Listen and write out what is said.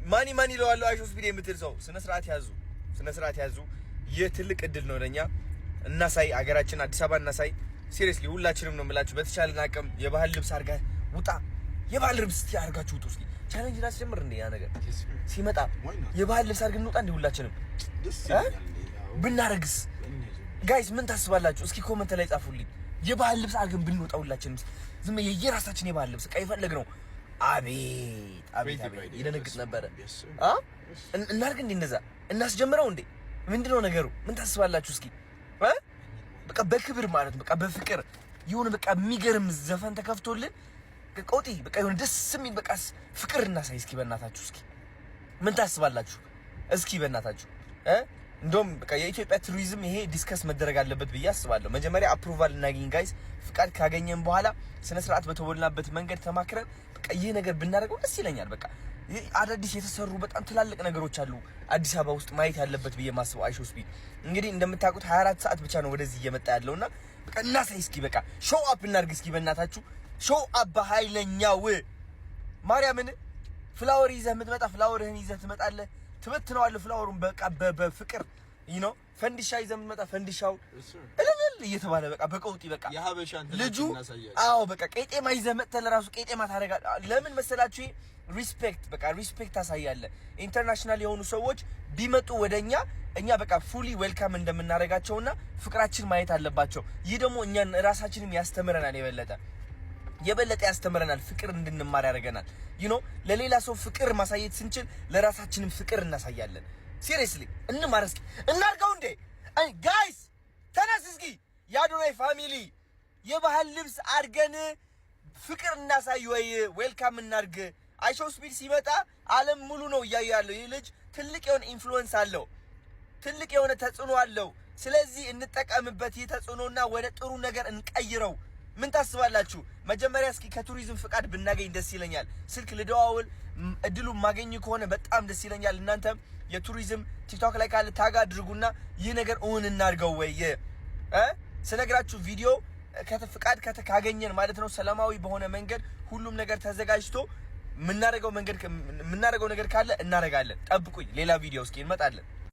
Money money ይለዋለሁ አይሾ ስፒድ የምትል ሰው ስነ ስርዓት ያዙ፣ ስነ ስርዓት ያዙ። ይህ ትልቅ እድል ነው ለኛ። እናሳይ፣ አገራችን አዲስ አበባ እናሳይ። Seriously ሁላችንም ነው የምላችሁ። በተቻለን አቅም የባህል ልብስ አድርጋ ውጣ። የባህል ልብስ እስኪ አድርጋችሁ ውጡ። እስኪ challenge ላስጀምር እንዴ? ያ ነገር ሲመጣ የባህል ልብስ አድርገን እንውጣ እንዴ? ሁላችንም ብናረግስ guys ምን ታስባላችሁ? እስኪ comment ላይ ጻፉልኝ። የባህል ልብስ አድርገን ብንወጣ ሁላችንም ዝም የየራሳችን የባህል ልብስ ዕቃ የፈለግነው፣ አቤት አቤት አቤት ይደነግጥ ነበረ። አ እናድርግ እንዴ? እንደዛ እናስጀምረው እንዴ? ምንድነው ነገሩ? ምን ታስባላችሁ? እስኪ በቃ በክብር ማለት በቃ በፍቅር የሆነ በቃ የሚገርም ዘፈን ተከፍቶልን ቀውጢ በቃ የሆነ ደስ የሚል በቃ ፍቅር እናሳይ እስኪ በእናታችሁ። እስኪ ምን ታስባላችሁ? እስኪ በእናታችሁ እንደውም በቃ የኢትዮጵያ ቱሪዝም ይሄ discuss መደረግ አለበት ብዬ አስባለሁ። መጀመሪያ approval እናገኝ guys። ፍቃድ ካገኘን በኋላ ስነ ስርዓት በተሞላበት መንገድ ተማክረን በቃ ይህ ነገር ብናደርገው ደስ ይለኛል። በቃ አዳዲስ የተሰሩ በጣም ትላልቅ ነገሮች አሉ አዲስ አበባ ውስጥ ማየት ያለበት ብዬ ማስበው። አይሾ ስፒድ እንግዲህ እንደምታውቁት 24 ሰዓት ብቻ ነው ወደዚህ እየመጣ ያለውና በቃ እናሳይ እስኪ፣ በቃ show up እናድርግ እስኪ በእናታችሁ፣ show up በኃይለኛው። ማርያምን flower ይዘህ የምትመጣ flower ህን ይዘህ ትመጣለህ። ትበትነዋለህ flower ኡን በቃ በፍቅር ፈንዲሻ ይዘህ የምትመጣ ፈንዲሻው እልል እየተባለ በቃ በቀውጢ በቃ ልጁ አዎ በቃ ቄጤማ ይዘህ መጥተህ ለራሱ ቄጤማ ታደርጋለህ። ለምን መሰላችሁ? Respect፣ በቃ respect ታሳያለህ። International የሆኑ ሰዎች ቢመጡ ወደኛ እኛ በቃ fully welcome እንደምናደርጋቸውና ፍቅራችን ማየት አለባቸው። ይህ ደግሞ እኛን ራሳችንም ያስተምረናል፣ የበለጠ የበለጠ ያስተምረናል። ፍቅር እንድንማር ያደርገናል። ለሌላ ሰው ፍቅር ማሳየት ስንችል ለራሳችንም ፍቅር እናሳያለን። Seriously እንማር እስኪ፣ እናድርገው እንዴ guys፣ ተነስ እስኪ የአዶናይ family፣ የባህል ልብስ አድርገን ፍቅር እናሳይ ወይ welcome እናድርግ። አይሾ ስፒድ ሲመጣ ዓለም ሙሉ ነው እያየ ያለው። ይህ ልጅ ትልቅ የሆነ influence አለው፣ ትልቅ የሆነ ተጽዕኖ አለው። ስለዚህ እንጠቀምበት፣ ይህ ተጽዕኖና ወደ ጥሩ ነገር እንቀይረው። ምን ታስባላችሁ? መጀመሪያ እስኪ ከቱሪዝም ፍቃድ ብናገኝ ደስ ይለኛል። ስልክ ልደዋውል፣ እድሉ ማገኝ ከሆነ በጣም ደስ ይለኛል። እናንተም የቱሪዝም ቲክቶክ ላይ ካለ tag አድርጉና ይህ ነገር እውን እናድርገው ወይ ስነግራችሁ ቪዲዮ ፍቃድ ካገኘን ማለት ነው፣ ሰላማዊ በሆነ መንገድ ሁሉም ነገር ተዘጋጅቶ የምናደርገው መንገድ የምናደርገው ነገር ካለ እናደርጋለን። ጠብቁኝ፣ ሌላ ቪዲዮ እስኪ እንመጣለን።